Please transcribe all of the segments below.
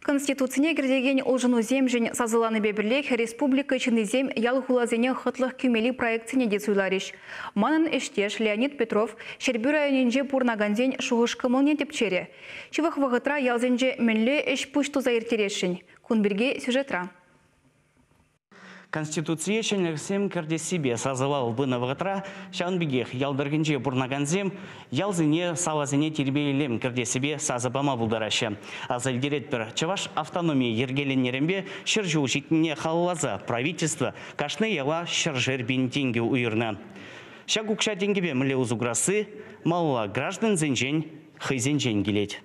Конституцине кӗртекен улшӑнусемшӗн сасӑланипе пӗрлех республика ҫыннисем ял-хуласене хӑтлӑх кӳмелли проектсене те суйларӗҫ. Манӑн ӗҫтеш Леонид Петров Ҫӗрпӳ районӗнче пурӑнакансен шухӑш-кӑмӑлне тӗпчерӗ. Ҫывӑх вӑхӑтра ялсенче мӗнле ӗҫ-пуҫ туса ирттересшӗн? Кун пирки сюжетра. Конституцие ҫӗнӗлӗхсем кӗртессипе сасӑлав пынӑ вӑхӑтра ҫавӑн пекех ял тӑрӑхӗнче пурӑнакансем ялсене, саласене тирпей-илем кӗртессипе сасӑ пама пултараҫҫӗ. Аса илтеретпӗр, чӑваш автономийӗ йӗркеленнӗренпе 100 ҫул ҫитнине халалласа правительство кашни яла ҫӗршер пин тенкӗ уйӑрнӑ. Ҫак укҫа-тенкӗпе мӗнле усӑ курасси малалла граждансенчен хӑйсенчен килет.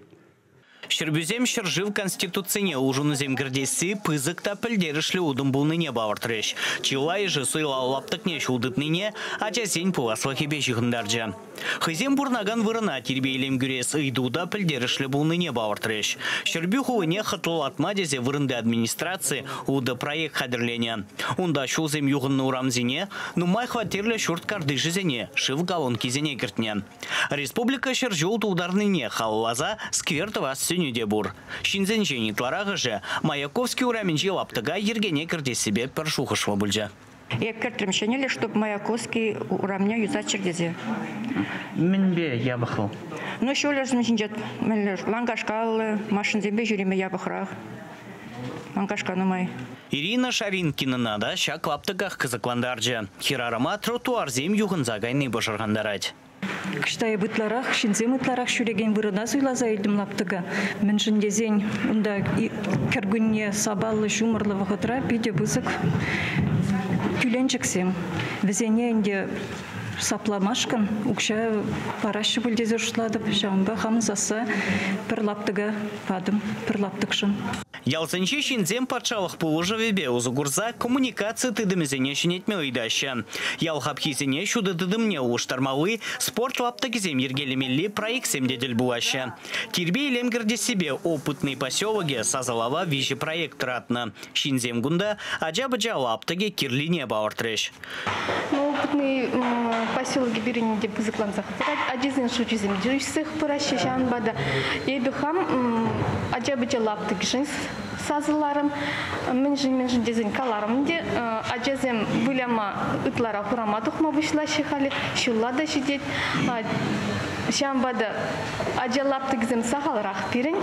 Ҫӗрпӳсем ҫӗршыв Конституцине улшӑнусем кӗртесси пысӑк та пӗлтерӗшлӗ утӑм пулнине палӑртрӗҫ. Чылайӑшӗ суйлав лаптӑкне ҫул тытнине ачасен пуласлӑхӗпе ҫыхӑнтарчӗ. Хӑйсем пурӑнакан вырӑна тирпей-илем кӳрес ыйту та пӗлтерӗшлӗ пулнине палӑртрӗҫ. Ҫӗрпӳ хулине хӑтлӑлатма тесе вырӑнти администраци утӑ проект хатӗрленӗ. Унта ҫулсем юхӑннӑ урамсене, нумай хваттерлӗ ҫурт картишӗсене, шыв колонкисене кӗртнӗ. Республика 100 ҫул тултарнине халалласа сквер тӑвас сӗнӳ те пур. Ҫынсенчен ытларахӑшӗ Маяковский урамӗнчи лаптӑка йӗркене кӗртессипе пӗр шухӑшлӑ пулчӗ. Эп кӗртрӗм ҫӗнӗлӗх, чтоб Маяковский урамне юсаччӑр тесе. Мӗнпе япӑх вӑл? Ну, ҫулӗсем ҫинче мӗнле ланкашкаллӑ машинсемпе ҫӳреме япӑхрах. Ланкашка нумай. Ирина Шаринкинӑна та ҫак лаптӑках кӑсӑклантарчӗ. Хӗрарӑма тротуарсем юхӑнса кайни пӑшӑрхантарать. Кӑҫта эп ытларах, ҫынсем ытларах ҫӳрекен вырӑна суйласа илтӗм лаптӑка. Мӗншӗн тесен унта кӗркунне сапаллӑ ҫумӑрлӑ вӑхӑтра питӗ пысӑк кӳленчӗксем. Вӗсене ӗнтӗ сапламашкӑн укҫа параҫҫӗ пуль тесе шутлатӑп. Ҫавӑнпа хамӑн сасса пӗр лаптӑка патӑм, пӗр лаптӑкшӑн. Ялсенчи ҫынсем патшалӑх пулӑшӑвӗпе усӑ курса коммуникаци тытӑмӗсене ҫӗнетме ыйтаҫҫӗ. Ял хапхисене ҫутӑ тытӑмне улӑштармалли, спорт лаптӑкӗсем йӗркелемелли проектсем те тӗл пулаҫҫӗ. Тирпей-илем кӗртессипе Опытный поселокӗ сасӑлава 3 проект тӑратнӑ. Ҫынсем кунта ача-пӑча лаптӑкӗ кирлине палӑртрӗҫ. Ну, Опытный поселокӗ пирӗн те пысӑклансах пырать. Ачасен шучӗсем те ӳссех пыраҫҫӗ. Ҫавӑнпа та эпӗ хам ача-пӑча лаптӑкӗшӗн сасӑларӑм. Мӗншӗн тесен каларӑм те, ачасем выляма ытларах урама тухма пуҫлаҫҫӗ халӗ. Ҫулла та ҫитет. Ҫавӑнпа та ача лаптӑкӗсем сахалрах пирӗн.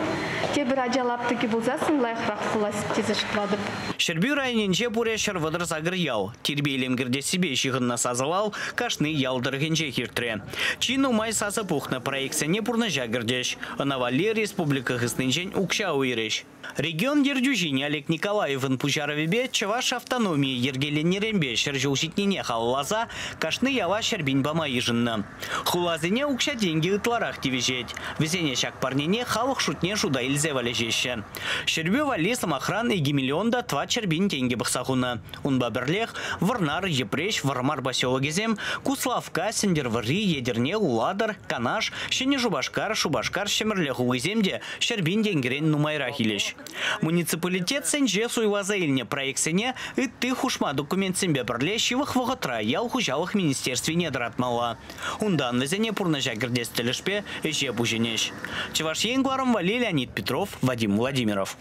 Тепӗр ача лаптӑкӗ пулсассӑн лайӑхрах пулас тесе шутлатӑп. Ҫӗрпӳ районӗнче пурӗ 138 ял. Тирпей-илем кӗртессипе ҫыхӑннӑ сасӑлав кашни ял тӑрӑхӗнчех иртрӗ. Чи нумай сасӑ пухнӑ проектсене пурнӑҫа кӗртӗҫ. Ӑна валли республика хыснинчен укҫа уйӑрӗҫ. Регион ертӳҫин Олег Николаевӑн пуҫарӑвӗпе чӑваш автономийӗ йӗркеленнӗренпе 100 ҫул ҫитнине халалласа кашни яла 100 пин пама йышӑннӑ. Хуласене укҫа-тенкӗ ытларах тивӗҫет. Вӗсене ҫак парнене халӑх шутне шута илсе валеҫеҫҫӗ. Ҫӗрпӳ валли, сӑмахран, 2 миллион та 400 пин тенкӗ пӑхса хунӑ. Унпа пӗрлех Вӑрнар, Йӗпреҫ, Вӑрмар поселокӗсем, Куславкка, Сӗнтӗрвӑрри, Етӗрне, Улатӑр, Канаш, Ҫӗнӗ Шупашкар, Шупашкар, Ҫӗмӗрле хулисем те 100 пин тенкӗрен нумайрах илӗҫ. Муниципалитетсенче суйласа илнӗ проектсене ытти хушма документсемпе пӗрле ҫывӑх вӑхӑтра ял хуҫалӑх министерствине тӑратмалла. Унтан вӗсене пурнӑҫа кӗртес тӗлӗшпе ӗҫе пуҫӑнӗҫ. Чӑваш Ен кӑларӑм валли Леонид Петров, Вадим Владимиров.